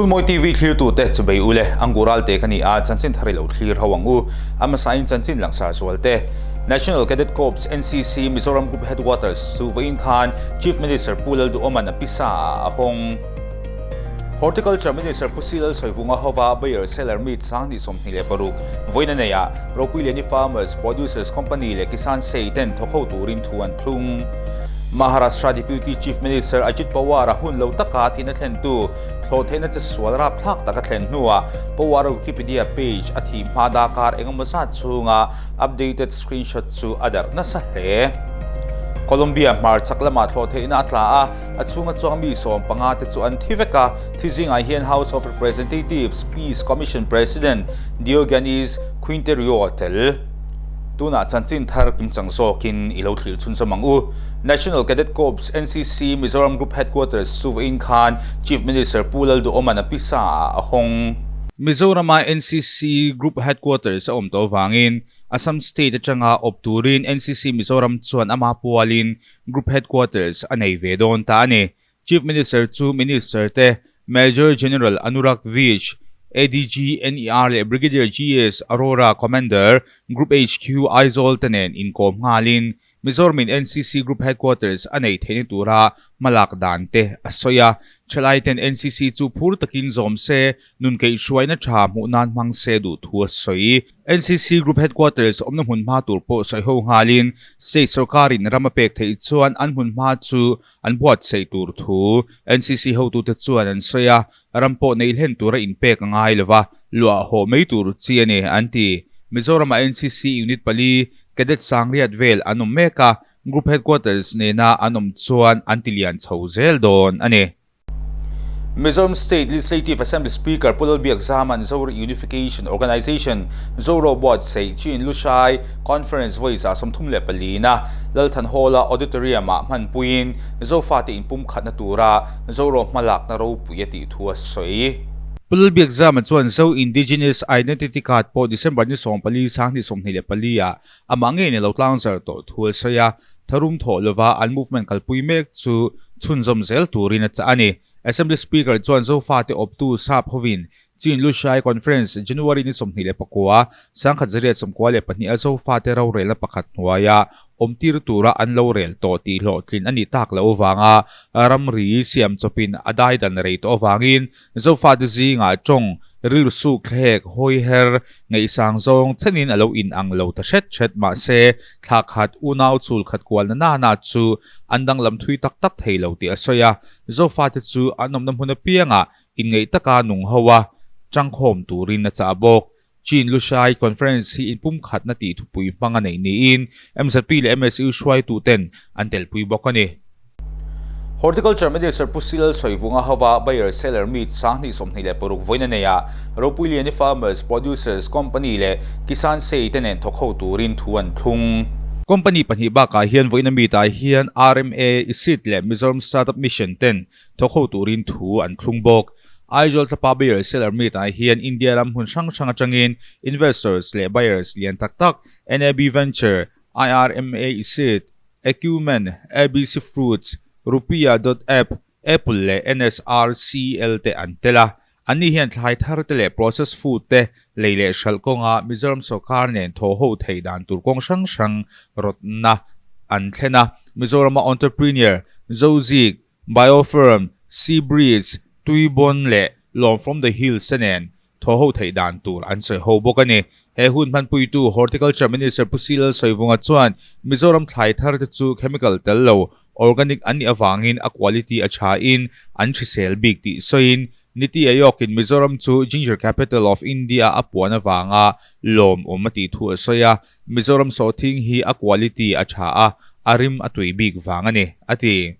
Runmawi TV thlirtute chu bei ule, Angu Ralte ka ni a, chanchin thar i lo thlir ho ang u. A hmasain chanchin langsar zualte. National Cadet Corps, NCC, Mizoram Group Headquarters chu vawiin khan Chief Minister Pu Lalduhawma'n a pisa ah a hawng. Horticulture Minister Pu Silal Sawivunga hova Bayer Seller Meet 2026 vawiin a nei a, Ropuiliani Farmers Producers Company leh Kisan Sei ten thawk ho turin thu an thlung. Maharashtra Deputy Chief Minister Ajit Pawar-a hun lo taka thihna thlentu thlawhtheihna che sual rapthlak tak a thlen hnuah Pawar-a Wikipedia page a thih hma dakar engemaw zat chhunga updated screenshot chu a darh nasa hle. Colombia hmarchhak lamah thlawhtheihna a tla a, A chhunga chuang mi 15 te chu an thi vek a, thi zingah hian House of Representatives Peace Commission President Diogenes Quinterio a tel. Tunah chanchin thar kimchang zawkin i lo thlir chhunzawm ang u. National Cadet Corps, NCC, Mizoram Group Headquarters chu vawiin khan Chief Minister Pu Lalduhawma'n a pisa ah a hawng. Mizorama NCC Group Headquarters a awm tawh avangin Assam State atanga awp turin NCC Mizoram chuan ama pualin Group Headquarters a nei ve dawn ta a ni. Chief Minister chu Minister te Major General Anurag Vij, ADG NER leh Brigadier GS Arora Commander, Group HQ Aizawl te nen inkawm nghalin Mizoramin NCC Group Headquarters a neih theihna tura hmalak dan te a sawi a. Thalaiten NCC chu phur takin zawm se Nun keihhruaina tha hmuh nan hmang se duh thu a sawi. NCC Group Headquarters awmna hmun hma tur pawh sawi ho nghalin State sorkarin ram a pek theih chuan an hmun hma chu an buatsaih tur thu NCC hotute chuan an sawi a, ram pawh neih hlen tura inpek a ngai lova, luah hawh mai tur chi a ni, an ti. Mizoramah NCC Unit pali, Cadet sangriat vel an awm mek a, Group Headquarters nena an awm chuan an tilian chho zel dawn a ni. Mizoram State Legislative Assembly Speaker Pu Lalbiakzama'n Zoro Unification Organisation, Zoro buatsaih Chin Lushai Conference vawi 34 na Lalthan Hall-a Auditorium-ah hmanpuiin Zofate inpumkhatna tura Zoro hmalakna ropui a tih thu a sawi. Pu Lalbiakzama chuan Zo Indigenous Identity Card pawh December ni 14 2024 ah amah ngei ni lo tlangzar tawh thu a sawi a. Tharum thawh lova an movement kalpui mek chu chhunzawm zel turin a chah a ni. Assembly Speaker chuan Zofate awptu sap hovin Chin Lushai Conference January ni 29, 1992 a Zofate rorelna pakhat hnuaia awmtir tura an lo rel tawh tih hlawhtlin a nih tak loh avanga ramri siam chawpin a daidan rei tawh avangin Zofate zingah tawng rilru suk thlek hawi her ngaihsang zawng chenin a lo inang lo ta hret hret. Mahse, thla khat unau chul khat kualna nana chu an danglam thui tak tak thei lo tih a sawi a. Zofate chu an awmna hmun apiangah inngeih taka nung ho a, tangkhawm turin a chah bawk. Chin Lushai Conference hi inpumkhatna tih thupui hmang a neih niin MZP leh MSU hruaituten an telpui bawk a ni. Horticulture Minister Pu Silal Sawivunga hova Buyer Seller Meet 2026 vawiin a nei a, Ropuiliani Farmers Producers Company leh Kisan Sei te nen thawk ho turin thu an thlung. Company pahnih bakah hian vawiin a meet ah hian RMA, ISIT leh Mizoram Startup Mission ten thawk ho turin thu an thlung bawk. Aizawl tlapa Buyer Seller Meet ah hian India ram hmun hrang hrang atangin investors leh buyers lian tak tak NAB Venture, IRMA ISIT, Acumen, ABC Fruits, Rupiah dot app, Apple leh NSRCL te an tel a. Anni hian thlai thar te leh processed food te lei leh hralh kawnga Mizoram sawrkar nen thawh ho theih dan tur kawng hrang hrang rawtna an thlen a. Mizorama entrepreneur Zozik, Biofirm, Seabreeze, Tuibon leh Lawm from the Hills te nen thaw ho theih dan tur an sawi ho bawk a ni. He hun hmanpuitu Horticulture Minister Pu Silal Sawivunga chuan Mizoram thlai thar te chu chemical tel lo, organic an nih avangin a quality a tha in an hrisel bik tih sawiin Niti Aayog-in Mizoram chu Ginger Capital of India a puan avanga lawmawm a tih thu a sawi a, Mizoram sawhthing hi a quality a tha a, a rim a tui bik vang a ni, a ti.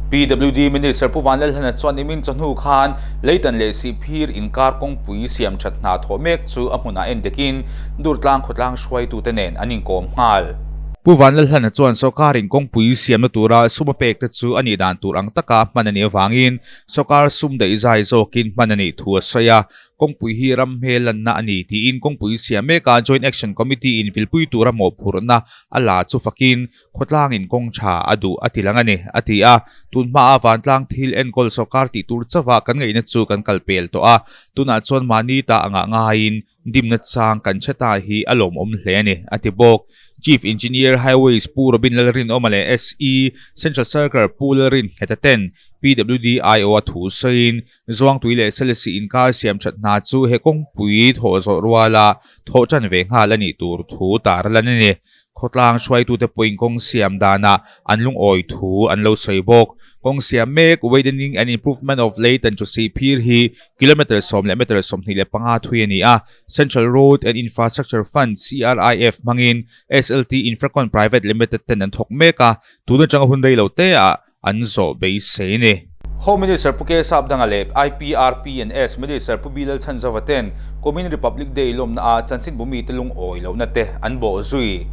PWD Minister Pu Vanlalhlana chuan nimin chawhnu khan Leitan leh Sihphir inkar kawngpui siam that hna thawh mek chu a hmunah en dekin Durtlang khawtlang hruaitute nen an inkawm nghal. Pu Vanlalhlana chuan sawrkarin kawngpui siamna tura sum a pek te chu a nih dan tur ang taka hman a nih avangin sawrkar sum daihzai zawkin hman a nih thu a sawi a. Kawngpui hi ram hmel lanna a ni tiin kawngpui siam meka Joint Action Committee in vilpui tura mawhphurhna a la chu fakin khawtlangin kawng tha a duh a ti lang a ni, a ti a. Tun hmaa vantlang thil enkawl sawrkar tih tur chauha kan ngaihna chu kan kal pel tawh a, tunah chuan mahni ta angah ngaiin dimna chang kan chhe ta hi a lawmawm hle a ni, a ti bawk. Chief Engineer Highways Pu Robin Lalrinawma leh SE Central Circle Pu Lalrin Ngheta ten PWD aiawha thu sawiin Zuangtui leh Selesih inkar siam that hna chu he kawngpui thawh zawh ruala thawh tan ve nghal a nih tur thu tar lan a ni. Khawtlang hruaitute pawhin kawng siam danah an lungawi thu an lo sawi bawk. Kawng siam mek, Widening and Improvement of Leitan to Sihphir hi kilometre sawm leh metre 25 thui a ni a, Central Road and Infrastructure Fund, CRIF, hmangin SLT Infracon Private Limited ten an thawk mek a, tun atanga hun rei lo teah an zawh beisei a ni. Home Minister Pu K Sapdanga leh IPRPNS Minister Pu Bilal Chhanzova ten kumin Republic Day lawmna ah chanchinbu mite lungawi lohna te an bawh zui.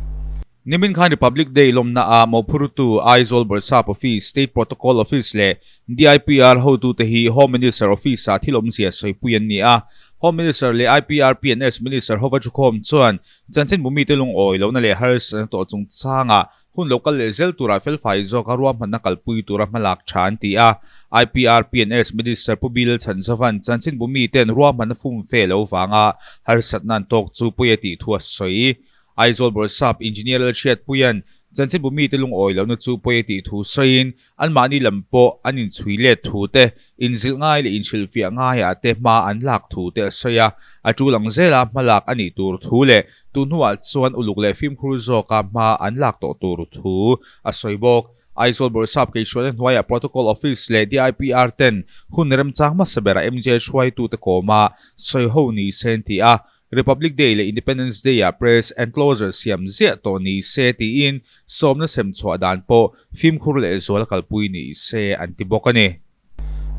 Nimin khan Republic Day lawmna ah mawhphurtu Aizawl Bawrhsap Office, State Protocol Office leh DIPR hotute hi Home Minister Office ah thil awmzia sawipui an ni a. Home Minister leh IPRPNS Minister hova thukhawm chuan chanchinbu mite lungawi lohna leh harsatna tawh chungchangah Hun lo kal leh zel turah felfai zawka ruahmanna kalpui tura hmalak tha an ti a. IPRPNS Minister Pu Bill Chhanzavan chanchinbu miten ruahmanna fumfe lo vanga harsatna an tawk chu pawi a tih thu a sawi. Aizawl Bawrhsap Engineer Lalhriatpuia'n chanchinbu mite lungawi lohna chu pawi a tih thu sawiin anmahni lam pawh an inchhui let thu te, inzilh ngai leh inhrilhfiah ngaiah te hma an lak thu te a sawi a. A tul ang zela hmalak a nih tur thu leh Tun hnuah chuan uluk leh fimkhur zawka hma an lak tawh tur thu a sawi bawk. Aizawl Bawrhsap Keihruaina hnuaiah Protocol Office leh DIPR ten hun remchang hmasa berah MJ hruaitute kawma sawi ho ni se an ti a, Republic Day leh Independence Day-ah Press Enclosure siam ziah tawh ni se tiin sawmna sem chhuah dan pawh fimkhur leh zual kalpui ni se an ti bawk a ni.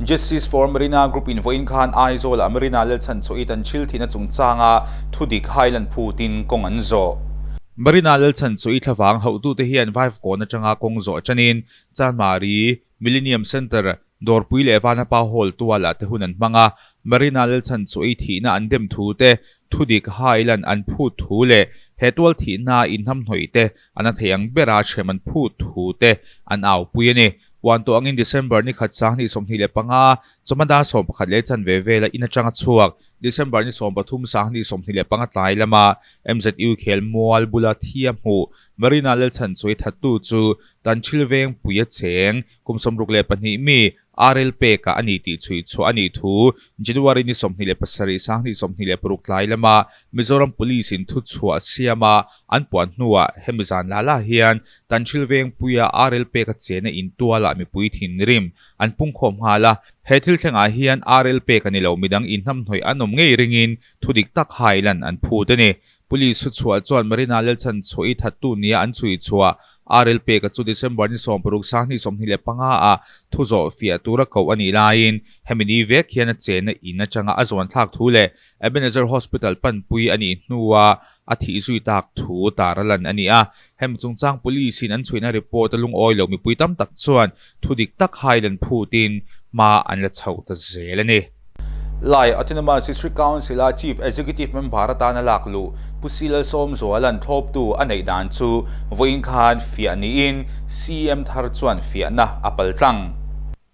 Justice for Marina Group in vawiin khan Aizawl-ah Marina Lalchhan Chawit an thil thihna chungchanga thudik hailan phutin kawng an zawh. Marina Lalchhan Chawit thlavang hauhtute hian Vaivkawn atanga kawng zawh aṭanin Chanmari, Millennium Centre, Dawrpui leh Vanapa Hall tualah te hun an hmang a. Marina Lalchhan Chawit thihna an dem thu te, thudik hailan an phut thu leh he tual thihnaa inhnamhnawih te a na thei ang bera hrem an phut thu te an aupui a ni. Puan tawh angin December ni khat 2025, chawhma dar 11 leh chanve vela in atanga chhuak December ni 13 2025 tlai lama MZU khel mual bula thi a hmuh Marina Lalchhanchuai thattu chu Tanthil veng pui a cheng kum 62 mi RL pekah a ni tih chhui chhuah a nih thu January ni 27 2026 tlai lama Mizoram Police in thuchhuah siama an puan hnuah hemi zan la la hian Tanhril Vengpuia RL peka chena intualah mipui thinrim an pungkhawm nghal a. He thil thlengah hian RL pek a ni lo midang inhnamhnawih an awm ngei ringin thudik tak hailan an phut a ni. Police thuchhuah chuan Marina Lalchhanchhuahi thattu nia an chhui chhuah RL peka chu December ni 16 2025 ah thu zawh fiah tura koh a nih laiin hemi ni vek hian a chenna in atanga a zawn thlak thu leh Ebenezer Hospital panpui a nih hnua a thih zui tak thu tar a lan a ni a. Hemi chungchang Police in an chhuihna report a lungawi lo mipui tam tak chuan thu dik tak hailan phutin hma an la chhoh ta zel a ni. Lai Autonomous District Council-a Chief Executive Member atana lak luh Pu Si Lalsawmzuala'n thlawptu a neih dan chu vawiin khan fiah niin CM thar chuan fiahna a paltlang.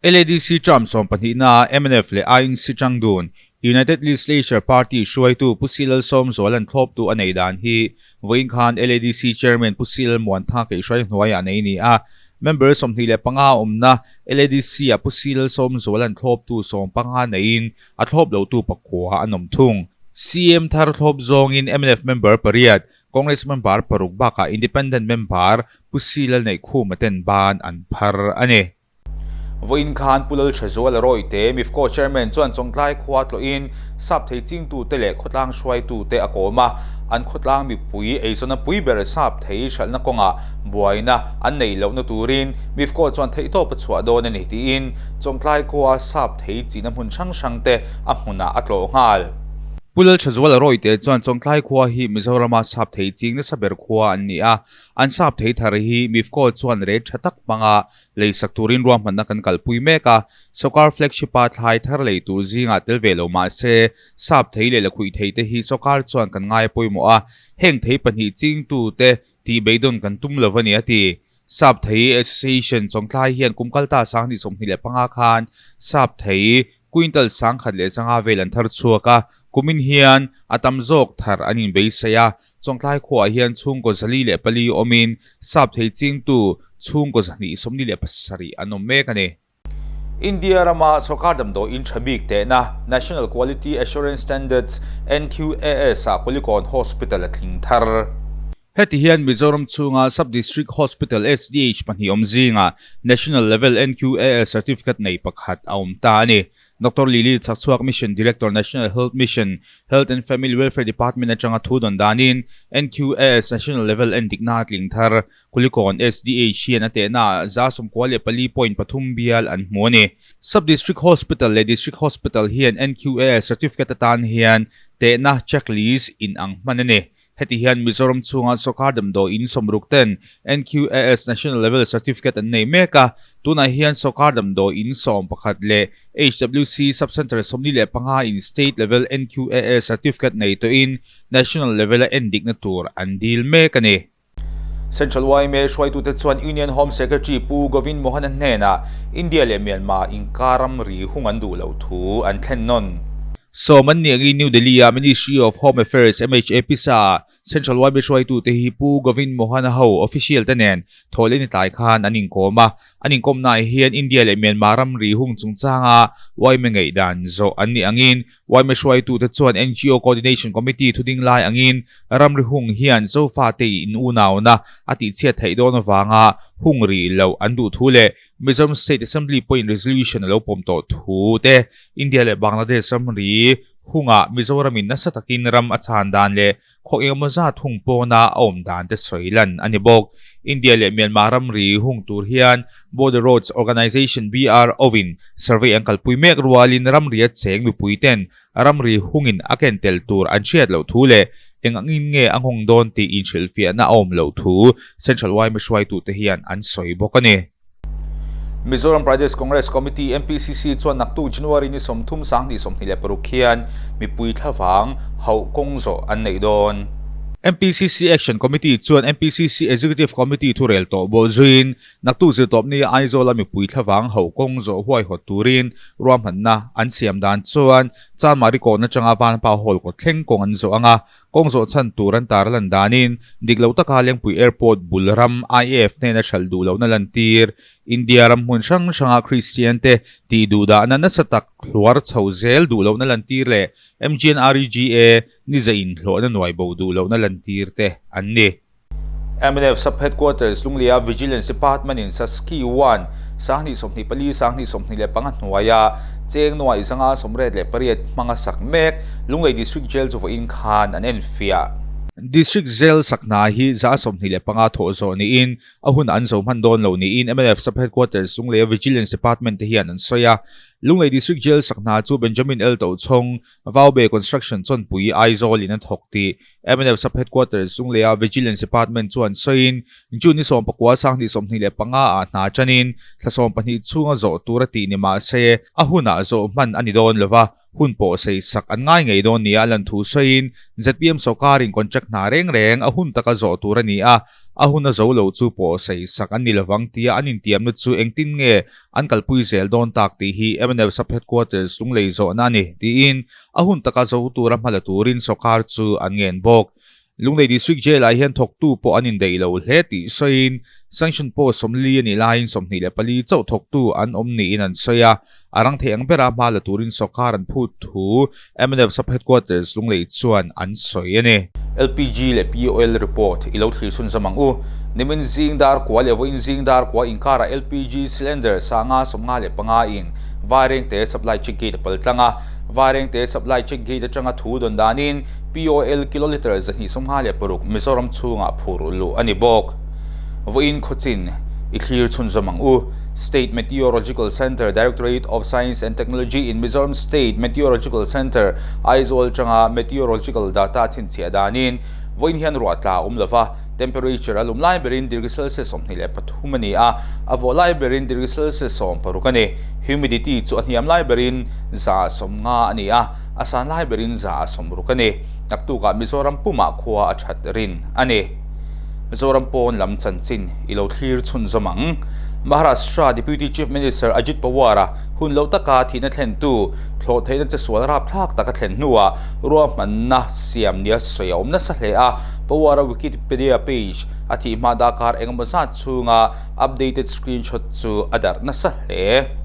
LADC term sawmpahnihna mnf leh INC changdun United Legislature Party hruaitu Pu Si Lalsawmzuala'n thlawptu a neih dan hi vawiin khan LADC Chairman Pu Si Lalmuantha Keihruai hnuaiah nei a ni a. Member 25 awmna LADC-ah Pu Si Lalsawmzuala'n thlawptu 15 neiin a thlawp lotu pakua an awm thung. CM thar thlawp zawngin mnf member pariat, Congress member paruk bakah Independent member Pu Si Lalneihkhuma ten ban an phar a ni. Vawiin khan Pu Lalthazuala Rawite, MIFCO Chairman chuan Chawngtlai khua tlawhin sap thei chingtute leh khawtlang hruaitute a kawm a, an khawtlang mipui eizawnna pui ber sap thei hralhna kawngah buaina an neih lohna turin MIFCO chuan theihtawp a chhuah dawn a ni tiin Chawngtlai khua sap thei chihna hmun hrang hrangte a hmunah a tlawh nghal. Pu Lalthazuala Rawite chuan Chawngtlai khua hi Mizorama sap thei ching nasa ber khua an ni a, an sap thei thar hi MIFCO chuan rate tha tak hmanga lei sak turin ruahmanna kan kalpui mek a, sawrkar flagship-a thlai thar lei tur zingah tel ve lo mah se, sap thei leh lakhuih thei te hi sawrkar chuan kan ngai pawimawh a, heng thei pahnih chingtute tih beidawn kan tum lo a ni a ti. Sap thei Association Chawngtlai hian kum kalta 2025 khan sap thei quintal 1050 vel an thar chhuak a, kumin hian a tam zawk thar an inbeisei a. Chawngtlai khuaah hian chhungkaw 404 awmin sap thei chingtu chhungkaw 227 an awm mek a ni. India rama sawrkar damdawiin tha bik tehna National Quality Assurance Standards, NQAS, ah Kulikawn Hospital a tling thar. Heti hian Mizoram chhunga Sub-District Hospital, SDH, pahnih awm zingah National Level NQAS Certificate nei pakhat a awm ta a ni. Doctor Lily Chhakchhuak Mission Director National Health Mission, Health and Family Welfare Department atanga thu dawn danin NQAS National Level endikna a tling thar. Kulikawn SDH hian a tehnaah 94.3 bial an hmu a ni. Sub-District Hospital leh District Hospital hian NQAS Certificate atan hian tehna checklist inang hman a ni. Heti hian Mizoram chhunga sawrkar damdawiin sawmruk ten NQAS National Level Certificate an nei mek a, tunah hian sawrkar damdawiin 11 leh HWC Sub-Centre 45 in State Level NQAS Certificate nei tawhin National Level a endikna tur an dil mek a ni. Central yma hruaitute chuan Union Home Secretary Pu Govind Mohan-a hnenah India leh Myanmar inkar ramri hung an duh loh thu an thlen nawn. Sawm an nih angin New Delhi-a Ministry of Home Affairs, MHA, pisa-ah Central yma hruaitute hi Pu Govind Mohan-a ho official te nen thawhlehni tlai khan an inkawm a. An inkawmnaah hian India leh Myanmar ramri hung chungchanga yma ngaihdan zawh an nih angin Yma hruaitute chuan NGO Coordination Committee thuding lai angin ramri hung hian Zofate in unauna a tihchhiat theih dawn avanga hung rih loh an duh thu leh Mizoram State Assembly pawhin resolution a lo pawm tawh thu te, India leh Bangladesh ramri hungah Mizoramin nasa takin ram a chhan dan leh Khaw engemaw zat hung pawna a awm dan te sawi lan a ni bawk. India leh Myanmar ramri hung tur hian Border Roads Organisation, BRO, in survey an kalpui mek rualin ramria cheng mipui ten ramri hungin a ken tel tur an hriat loh thu leh eng angin nge a nghawng dawn tih inhrilhfiahna a awm loh thu Central yma hruaitute hian an sawi bawk a ni. Mizoram Pradesh Congress Committee, MPCC, chuan naktuk January ni 30 2026 khian mipui thlavang hauh kawng zawh an neih dawn. MPCC Action Committee chuan MPCC Executive Committee thurel tawh bawh zuiin naktuk zirtawpni Aizawla mipui thlavang hauh kawng zawh huaihawt turin ruahmanna an siam dan chuan Chanmari kawn atanga Vanpa Hall kawt thleng kawng an zawh ang a, Kawng zawh chhan tur an tar lan danin dik lo taka Lengpui Airport bul ram IAF hnena hralh duh lohna lantir India ram hmun hrang hranga Kristian te tih duh dahna nasa tak hluar chho zel duh lohna lantir leh MGNREGA ni zain hlawhna nuai bo duh lohna lantir te an ni. Mnf Sub-Headquarters Lungleia Vigilance Department-in Saski One 2024 2025 hnuaia cheng nuai zanga 88 hmanga sak mek Lunglei District Jail chu vawiin khan an enfiah. District Jail sak hna hi 25 thawh zawh niin a hun an zo hman dawn lo niin mnf Sub-Headquarters Lungleia Vigilance Department te hian an sawi a. Lunglei District Jail sak hna chu Benjamin L. Tochhawng, Vaube Construction chawnpui Aizawl in a thawk tih Mnf Sub-Headquarters Lungleia Vigilance Department chuan sawiin June ni 19 2025 ah hna tanin thla 12 chhunga zawh tur a tih ni mah se a hunah zawh hman a ni dawn lova, hun pawh sei sak an ngai ngei dawn nia a lan thu sawiin zpm sawrkarin contract hna reng reng a hun taka zawh tur a ni a, a hun a zo lo chu pawh sei sak an ni lovang tia an intiamna chu engtin nge an kalpui zel dawn tak tih hi mnf Sub-Headquarters Lunglei zawhna a ni tiin A hun taka zo tura hma la turin sawrkar chu an ngen bawk. Lunglei District Jail ah hian thawktu pawh an indaih lo hle tih sawiin sanction post 40 a nih laiin 24 chauh thawktu an awm niin an sawi a, a rang thei ang bera hma la turin sawrkar an phut thu mnf Sub-Headquarters Lunglei chuan an sawi a ni. LPG leh POL report i lo thlir chhunzawm ang u. Nimin zing dar kua leh vawiin zing dar kua inkarah LPG cylinder 555 in Vairengte supply check gate a pal tlang a. Vairengte Supply Check Gate atanga thu dawn danin POL kilolitre 256 Mizoram chhungah phur luh a ni bawk. Vawiin khawchin I thlir chhunzawm ang u. State Meteorological Centre, Directorate of Science and Technology in Mizoram State Meteorological Centre, Aizawl atanga meteorological data chhinchhiah danin vawiin hian ruah tla a awm lova, temperature a lum lai berin degree Celsius 23 a ni a, a vawh lai berin degree Celsius 16 a ni. Humidity chu a hniam lai berin 150 a ni a, a san lai berin 160 a ni. Naktukah Mizoram pumah khua a that rin a ni. Zoram pawn lam chanchin i lo thlir chhunzawm ang. Maharashtra Deputy Chief Minister Ajit Pawar-a hun lo taka thihna thlentu thlawh theihna che sual rapthlak taka thlen hnuah ruahmanna siam nia sawi a awm nasa hle a. Pawar-a Wikipedia page a thih hma dakar engemaw zat chhunga updated screenshot chu a darh nasa hle.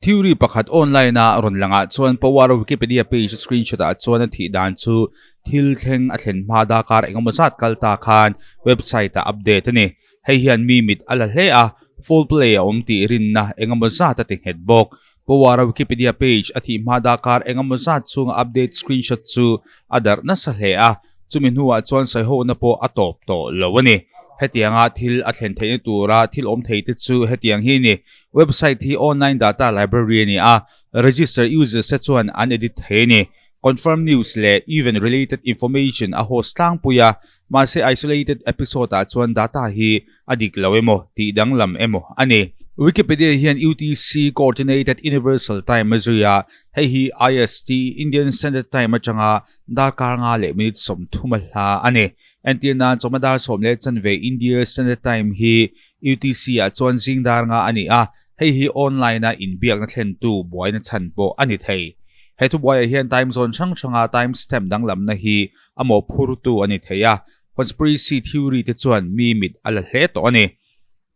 Theory pakhat online-a rawn langah chuan Pawar-a Wikipedia page screenshot-ah chuan a thih dan chu Thil thleng a thlen hma dakar engemaw zat kal ta khan website ah update a ni. Hei hian mi mit a la hle a, foul play a awm tih rinna engemaw zat a ti nghet bawk. Pawara Wikipedia page a thih hma dakar engemaw zat chhunga update screenshot chu a darh nasa hle a, chumi hnuah chuan sawihona pawh a tawp tawh lo a ni. Hetianga thil a thlen theihna tura thil awm thei te chu hetiang hi a ni. Website hi online data library a ni a, register users te chuan an edit thei a ni. Confirm news leh event related information a host tlangpui a, mahse isolated episode ah chuan data hi a dik lo emaw tih danglam emaw a ni. Wikipedia hian UTC Coordinated Universal Time a zui a, hei hi IST, Indian Standard Time, atanga darkar nga leh minute 30 a hla a ni. Entir nan chawhma dar 10:15 India Standard Time hi UTC ah chuan zing dar nga a ni a, Hei hi online-a inbiakna thlentu buaina chhan pawh a ni thei. He thubuaiah hian time zone hrang hranga time stamp danglamna hi a mawhphurtu a ni thei a, conspiracy theory te chuan mi mit a la hle tawh a ni.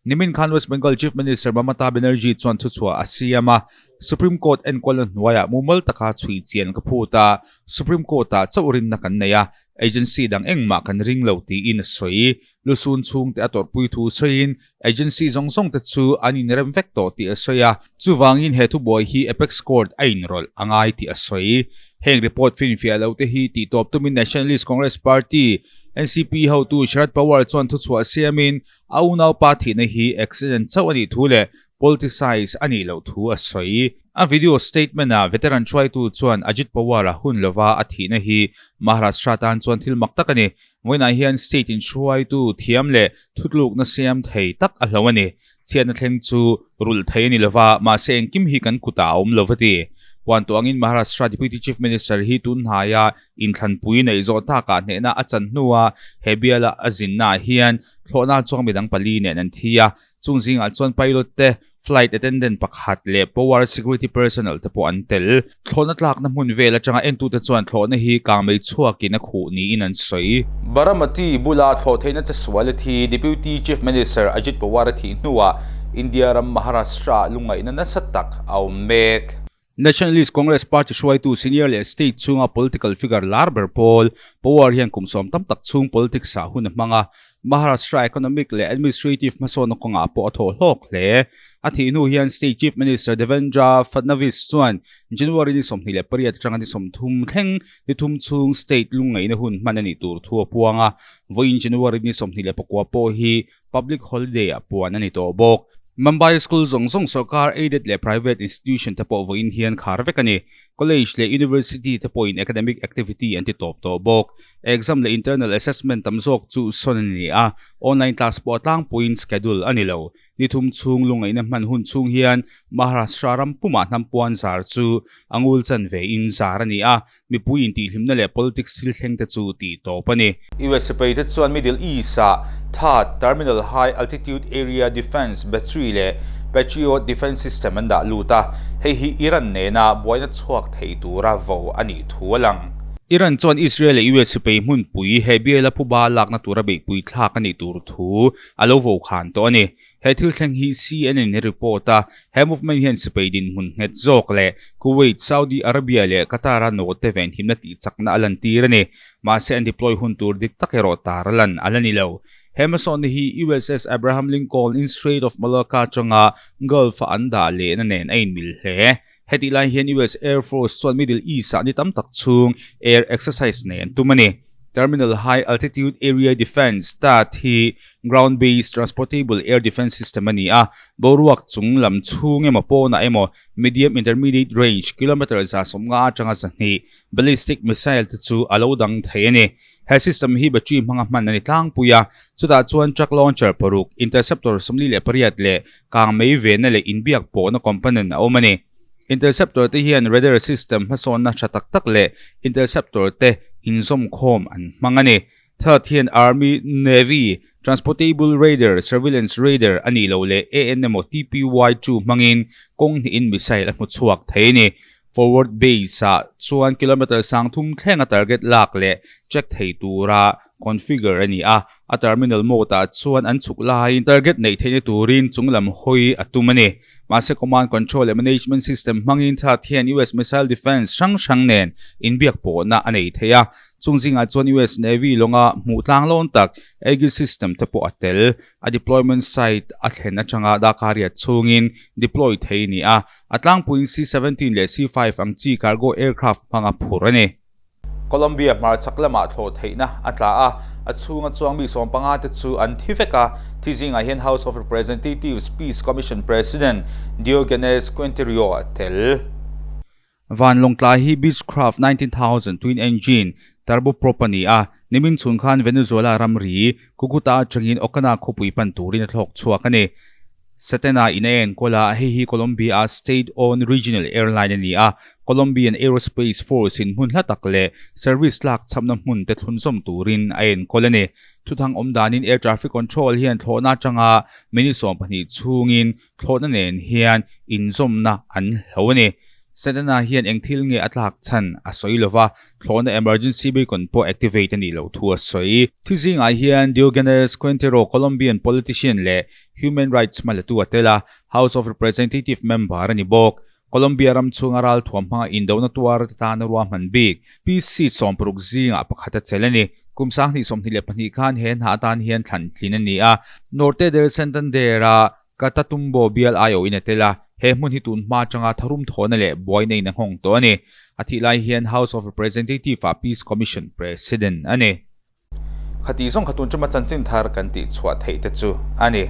Nimin khan West Bengal Chief Minister Mamata Banerjee chuan thuchhuah a siam a, Supreme Court enkawlna hnuaiah mumal taka chhui chian ka phut a, Supreme Court-ah chauh rinna kan nei a, agency dang engmah kan ring lo tiin a sawi. Lusun chhungte a tawrhpui thu sawiin Agency zawng zawng te chu an inrem vek tawh tih a sawi a, chuvangin he thubuai hi Apex Court a inrawlh a ngai tih a sawi. Heng report finfiah lo te hi tihtawp tumin Nationalist Congress Party, NCP, hotu Sharad Pawar chuan thuchhuah siamin a unaupa thihna hi accident chauh a nih thu leh politicize a nih loh thu a sawi. A video statement-ah veteran hruaitu chuan Ajit Pawar-a hun lova a thihna hi Maharashtra tan chuan thil mak tak a ni. Vawiinah hian state inhruaitu thiam leh thutlukna siam thei tak a hlo a ni. Chhiatna thleng chu rulh thei a ni lova, mahse engkim hi kan kutah a awm lo va ti. Puan tawh angin Maharashtra Deputy Chief Minister hi tun hnaia inthlanpui neih zawh takah hnehna a chan hnua he biala a zinnaah hian thlawhna chuang midang pali nen an thi a, chung zingah chuan pilot te, Flight attendant pakhat leh power security personnel te pawh an tel. Thlawhna tlakna hmun vel atanga entute chuan thlawhna hi kangmei chhuakin a khuh niin an sawi. Baramati bula thlawh theihna che sual a thi Deputy Chief Minister Ajit Pawar a thih hnuah India ram Maharashtra-ah lungngaihna nasa tak a awm mek. Nationalist Congress Party hruaitu senior leh state chhunga political figure lar ber pawl Pawar hian kum sawm tam tak chhung politics ah hun a hmang a, Maharashtra economic leh administrative hmasawnna kawngah pawh a thawh hlawk hle. A thih hnu hian state chief minister Devendra Fadnavis chuan January ni 28 atanga ni 30 thleng ni thum chhung state lungngaihna hun hman a nih tur thu a puang a, vawiin January ni 29 pawh hi Public holiday ah puan a ni tawh bawk. Mumbai school zawng zawng sawrkar aided leh private institution te pawh vawiin hian khar vek a ni. College leh university te pawhin academic activity an ti tawp tawh bawk. Exam leh internal assessment tam zawk chu sawn a ni a, online class pawh a tlangpuiin schedule a ni lo. Ni thum chhung lungngaihna hman hun chhung hian Maharashtra ram pumah hnam puan zar chu a ngul chan vein zar a ni a, Mipui intihhlimna leh politics thil thleng te chu tih tawp a ni. US sipai te chuan Middle East-ah THAAD, Terminal High Altitude Area Defense, Battery leh Patriot Defense System an dah lut a, hei hi Iran nena buaina chhuak thei tura vo a nih thu a lang. Iran chuan Israel leh US sipai hmunpui he biala phuba lakna tura beihpui thlak a nih tur thu a lo vo khan tawh a ni. He thil thleng hi CNN in report a, he movement hian sipai dinhmun nghet zawk leh Kuwait, Saudi Arabia leh Qatar-a nawte venhimna tih chakna a lantir a ni. Mahse an deploy hun tur dik tak erawh tar a lan a la ni lo. He hmasawnna hi USS Abraham Lincoln in Strait of Malacca atanga Gulf-a an dah lehna nen a inmil hle. Hetih lai hian US Air Force chuan Middle East-ah ni tam tak chhung air exercise nei an tum a ni. Terminal High Altitude Area Defence, THAAD, hi ground-based transportable air defence system a ni a, boruak chung lam chhung emaw pawnah emaw medium intermediate range, kilometre 150 atanga 200, ballistic missile te chu a lo dang thei a ni. He system hi battery hmanga hman a ni tlangpui a, chutah chuan truck launcher paruk, interceptor 48 leh kang mei venna leh inbiak pawhna component a awm a ni. Interceptor te hian radar system hmasawnna tha tak tak leh interceptor te inzawmkhawm an hmang a ni. THAAD hian Army, Navy, Transportable Radar, Surveillance Radar a nih loh leh AN emaw TPY-2 hmangin kawng hnihin missile a hmu chhuak thei a ni. Forward base ah chuan kilometre 3000 thlenga target lak leh check thei tura configure a ni a, a terminal mode ah chuan an chhuk laiin target neih theihna turin chunglam hawi a tum a ni. Mahse command control leh management system hmangin THAAD hian US missile defence hrang hrang nen inbiak pawhna a nei thei a, chung zingah chuan US Navy lawnga hmuh tlang lawn tak Aegis system te pawh a tel. A deployment site a thlen atanga darkar riat chhungin deploy thei a ni a, a tlangpuiin C-17 leh C-5 ang chi cargo aircraft hmanga phur a ni. Colombia hmarchhak lamah thlawh theihna a tla a, a chhunga chuang mi 15 te chu an thi vek a. Thi zingah hian House of Representatives Peace Commission President Diogenes Quintero a tel. Van Lawngtlai hi Beechcraft 19000 twin engine turboprop a ni a, nimin chhun khan Venezuela ramri Cucuta atangin Ocana khawpui pan turin a thlawk chhuak a ni. Satena in a enkawl a, hei hi Colombia-a state-owned regional airline a ni a, Colombian Aerospace Force in hmun hla tak leh service tlak chhamna hmun te thlunzawm turin a enkawl a ni. Thuthang awm danin air traffic control hian thlawhna atanga minute 12 chhungin thlawhna nen hian inzawmna an hlo a ni. Satena hian eng thil nge a tlak chhan a sawi lova, Thlawhna emergency beacon pawh activate a nih loh thu a sawi. Thi zingah hian Diogenes Quintero, Colombian politician leh human rights hmalatu a tel a, House of Representative member a ni bawk. Colombia ram chhunga ralthuam hmanga indona tuar te tana ruahman bik, PC 60 zingah pakhat a chelh a ni. Kum 2022 khan he hna atan hian thlan tlin a ni a, Norte del Santander-a Catatumbo bial aiawhin a tel a, he hmun hi tun hma atanga tharum thawhna leh buaina in a nghawng tawh a ni. A thih lai hian House of Representative-ah Peace Commission President a ni. Khati zawng kha tun tuma chanchin thar kan tih chhuah theih te chu a ni.